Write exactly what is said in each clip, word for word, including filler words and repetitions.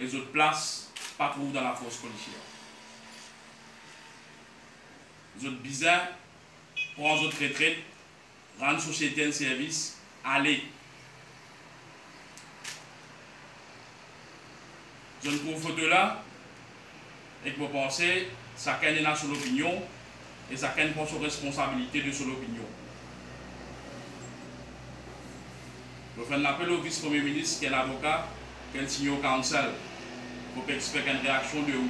e zot plas pa trouv dan lafors polisier. Zot bizin pran zot retret, rann sosiete enn servis, ale. Zot trouv foto la, ek mo panse sakenn ena so lopinion, e sakenn pran so responsabilite de so lopinion. Mo fer enn lapel o vis Premie Minis ki enn avoka, ki enn senior counsel, pou pe expect enn reaksion de ou.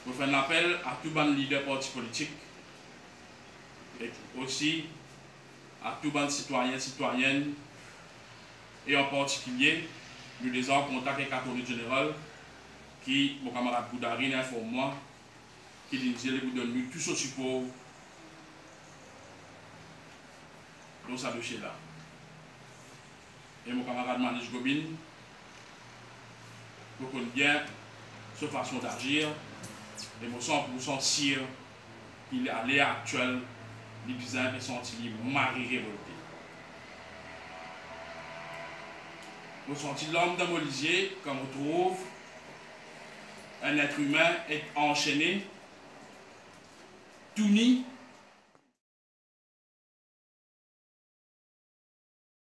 Mo fer enn lapel a tou bann lider parti politik, e osi a tou bann sitwayin, sitwayenn, e an partikilie, nou deza an kontak ek Attorney General, ki mo kamarad Goudary inn inform mwa ki li dir li pou donn nou tou so sipor dan sa dosie la. E mo kamarad Manish Gobin, mo konn bien so fason dazir, e mo san poursan sir ki a ler aktiel, li bizin pe santi li mari revolte. Mo santi larm dan mo lizie kan mo trouv enn et imin et ansene, touni,